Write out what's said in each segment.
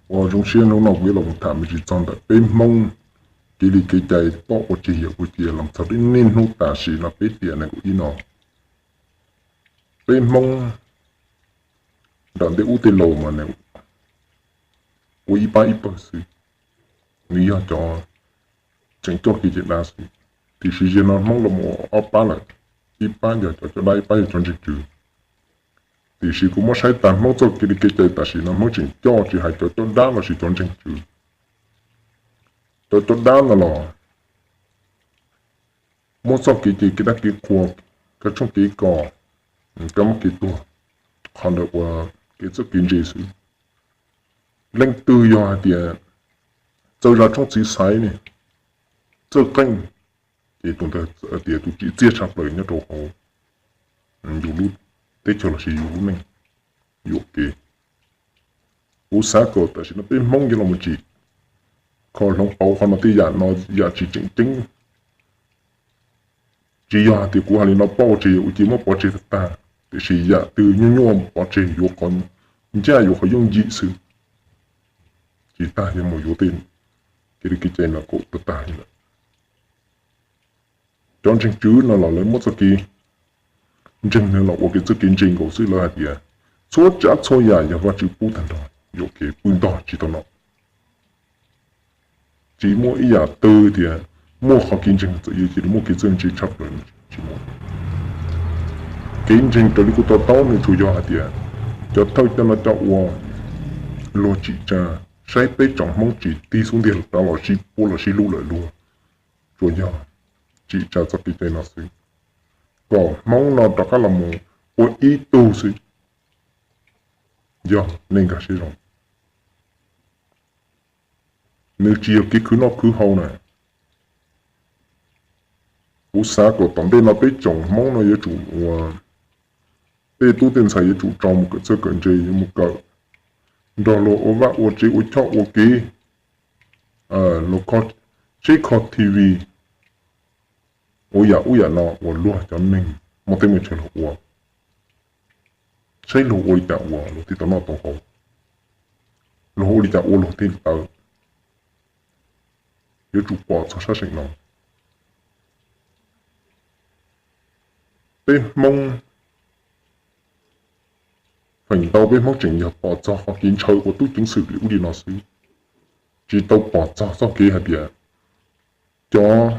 Ua zoo siab hnub no kuv yuav los tham me ntsis txog ntawm peb Hmoob kev li kev cai poj ua tseg yawm ua cia los txog niaj hnub tam sim no peb tiam nees nkaum ib no. Peb Hmoob nram ntej ub tej laus mas nws ua ib pab ib pawg xwb, nws yog cov tseem coj kev cai dab xwb. Tiam sis zaum no Hmoob los mus ob pab lawm, ib pab yog cov coj dab, ib pab yog cov ntseeg tswv. Tiam sis kuv muab saib tag Hmoob txoj kev li kev cai tam sim no Hmoob tseem coj, tsis hais cov coj dab los sis cov ntseeg tswv. Cov coj dab no los muab txoj kev cai kev dab kev qhua, kev tshoob kev kos, kev mob kev tuag, qhov ntawd ua kev txawj kev ntse xwb. Leej twg yog hais tias txawj zaj tshoob txiv xaiv ne, txawj qeej, ces tus ntawd tias tus tsim txiaj tshaj plaws nyob rau hauv yus lub teb chaws los sis yus lub neej yuam kev. Kuv xav kom tam sim no peb Hmoob yuav los mus tsim kho hloov pauv qhov no tej yam no yam tsis tseem ceeb. Tsis yog hais tias kuv hais li no poj ua tseg yawm ua cia muab pov tseg tag tag, tiam sis yam twg nyuaj nyuaj pov tseg yuav qhov ncaj yuav qhov yooj yim xwb. Tsis tas yuav mus yuav tej kev li kev cai no kom tag tag li lawm. Cov ntseeg tswv no los lawv muab txoj kev ntseeg no los ua kev txawj kev ntse nkaus xwb, lawv hais tias txhua tsav txhua yam yog Vajtswv pub tag nrho, yuam kev pw ntog tsis tau nom. Tsis muaj ib yam twg tias muaj qhov kev ntseeg txawm yuav cia li muaj kev txawj ntse tshaj plaws, tsis muaj. Kev ntseeg raws li kuv to taub nws tsuas yog hais tias cov thawj coj no coj ua luag tsim tsa saib peb tsoom Hmoob tsis tig xub ntiag rov los sib puab los sib hlub lawm luag, tsuas yog tsim tsa txoj kev cai no xwb, kom Hmoob no rov qab los mus ua ib tug xwb. Yog nej nkag siab zoo, nws tsis yog kev khwv noj khwv haus na. Kuv xav kom tom ntej no peb tsoom Hmoob no yuav tsum ua, tej tub tej ntxhais yuav tsum tso mus kawm txawj kawm ntse, yuav mus kawm, nrog luag ua vaj ua tsev ua choj ua kev, los kho tsheb kho T V, ua yam ub yam no uas luag cov neeg muaj teb muaj chaw luag ua, saib luag ua li cas uas luag thiaj tau noj tau haus, luag ua li cas ua luag thiaj li tau. Yuav tsum pom txog sab seem no. Peb Hmoob, feem ntau peb Hmoob tseem yog pom txog qhov kev ntshaw ua tub ceev xwm li ub li no xwb, tsis tau pom txog txoj kev hais tias cov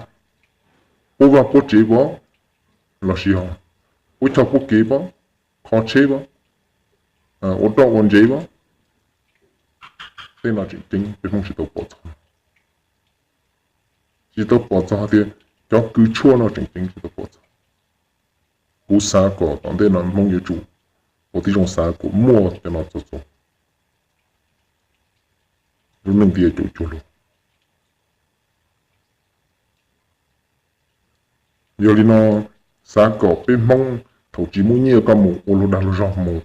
puab vaj puab tsev pab, los sis puab choj puab kev pab, kho tsheb pab, ua roj ua ntsev pab, tej no tseem ceeb peb Hmoob tsis tau pom txog. Tsis tau pom txog tias cov kws tshuaj no tseem ceeb tsis tau pom txog. Kuv xav kom tom ntej no Hmoob yuav tsum ua tib zoo xav kom muaj cov no txog txog lub neej tias caum cuag luag. Yog li no, xav kom peb Hmoob thaum tsis muaj nyiaj koj mus ua luag dag luag zog mus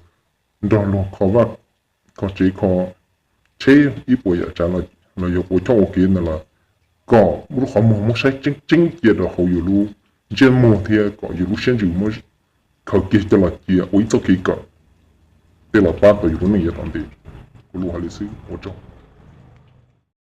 nrog luag kho vaj kho tsev kho tsheb ib puas yam tsav los yog puas choj ua kev ntawd los kom lub qhov muag muab saib tseeb tseeb cia rau hauv yus lub ntsej muag thiab kom yus lub siab ntsws muab khaws kiag coj los cia ua ib txoj kev kawm, tej los pab tau yus lub neej yav tom ntej. Kuv lus hais li xwb, ua tsaug.